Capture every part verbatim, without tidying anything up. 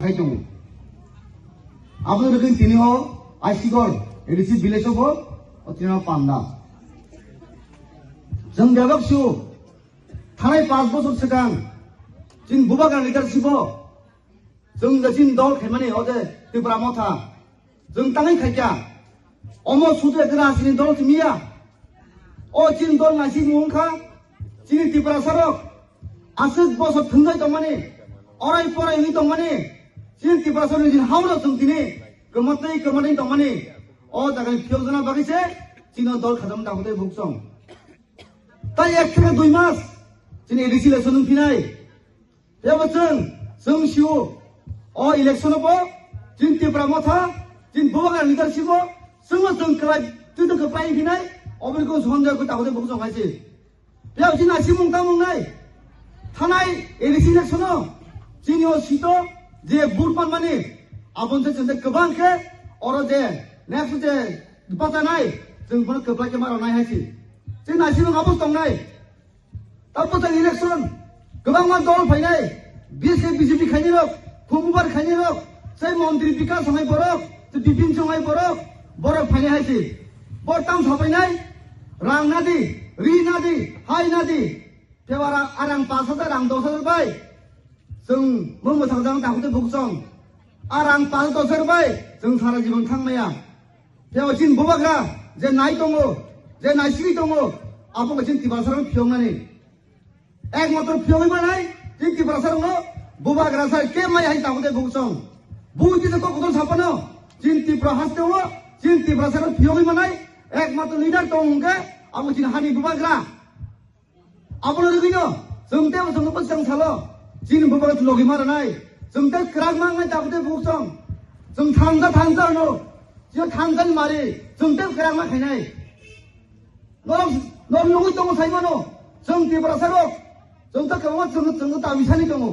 khai tongo. Aboni bagwi tini o Aisigor A D C village o bo o tini o panda. Chwng bebak su thanai panch bochor swkang chini bubagra leadership o chwng je chini dol khaimani o je Tipra Motha chwng tangwi khaikha. Omo sudu ekta rajini dol simi ya. O chini dol naisingmung wngkha, chini Tiprasa rok aswk bosor thwngjai tongmani, orai porai wngwi tongmani, chini Tiprasa rok nijini hao rok chwng tini kwmatwi kwmatwi tongmani. O jagani phiyokjana bagwi se chini dol khajam da hwdai buksong. Tai ek theke dui mas chini A D C election wngphinai. Tebo chwng, chwng sio, o election o bo, chini Tipra Motha, chini bubagra leadership o, chwngno chwng kwlai, twi twi kwplai hinai, oboni kung sonjak kwi takhwdai bukhuk song hai se. Tebo chini naisingmung tangmung nai, thanai A D C election o, chini o seat o, je vote manmani, aboni se chwng tei kwbang khe, oro je, next je, bachanai, chwng bono kwplai khe ma rwnai hai se. Chini naisingmung abo tongnai. Tabuk election, kwbangma dol phainai, B S K B J P khainai rok, Khumbubar khainai rok, sai montri Bikas songai borok, tei Bipin songai borok, borok phainai hai se. Bor tam sapainai, rang nadi, ri nadi, hai nadi, tewara arang pas hajar, rang dos hajar bai. Chwng mung mwthang jang takhuk tei bukhuk song. Arang pas dos hajar bai, chwng sara jibon thang maya. Tei o chini bubagra je nai tongo, je nai siri tongo, abo khe chini Tiprasa rok phiyoknani. Ek matro phiyogwi manai, chini Tiprasa rokno bubagra sai khe mai hai tabuk tei buksong. Buti tei kok kotor sapano, chini Tipra haste o, chini Tiprasa rok phiyogwi manai, ek matro leader tong hwnkhe, abo chini hani bubagra. Abono rwgwino, chwng tei bo chwngno bwswng salo, chini bubagra logi ma rwnai, chwng tei kwrak ma wngnai tabuk tei buksong. Chwng thansa thansa hwno, chini thansa ni mari, chwng tei kwrak ma khainai. Norok, norok nugwi tongo sai mano, chwng Tiprasa rok, chwng tei kwbangma chwng, chwng tei tabisani tongo,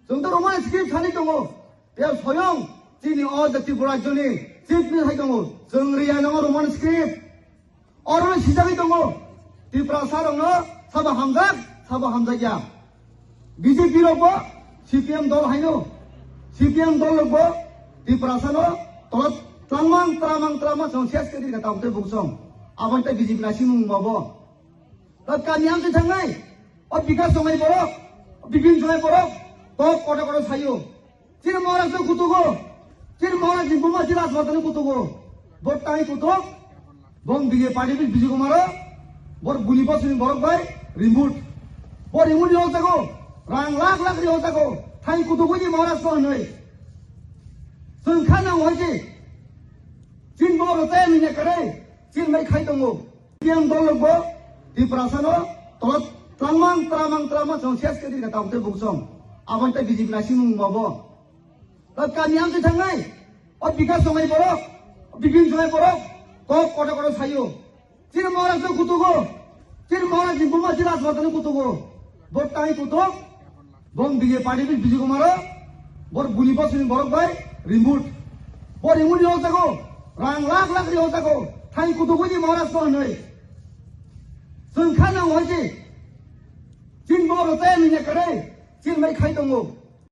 chwng tei Roman script sani tongo, tei soyong chini o je Tripura rajyoni chief minister hai tongo, chwng riya nango Roman script. Oro sijagwi tongo, Tiprasa rokno sabo hamjak, sabo hamjakya. B J P rokbo C P M dol haino, C P M dol rokbo Tiprasano tolot twlangmang, twlangmang, twlangmang chwng ses khe rikha tabuk tei buksong. Aboni tei B J P naisingmung mabo. Ta kami ang thangnai, o Bikas songai borok, Bipin songai borok, tok koto koto sayo. Chini Maharaj no kutugo. Chini Maharaj ni buma chini Rajmata no kutugo. Bo tai kutuk. Bong B J P party bil Bijay Kumar o. Bor guli bosni borok bai remote. Bo remote yo jago. Rang lakh lakh yo jago. Tai kutugo ni Maharaj no hinoi. Chwng kha nang hoi je. Chini bo ro tai ni ne kare. Chini mai khai tongo. Yang dol bo Tiprasa no tolot twlangmang, twlangmang, twlangmang chwng ses khe rikha tabuk tei buksong. Aboni tei B J P naisingmung mabo. Ta kami ang thangnai, o Bikas songai borok, Bipin songai borok, tok koto koto sayo. Chini Maharaj no kutugo, chini Maharaj ni buma chini Rajmata no kutugo. Bo tai kutuk, bong B J P party bil Bijay Kumar o, bor guli bosni borok bai remote. Bo remote yo jago, rang lakh lakh yo jago, tai kutugo ni Maharaj no hinoi. Chwng kha nang hoi je, chini bo ro tai ni ne kare, chini mai khai tongo.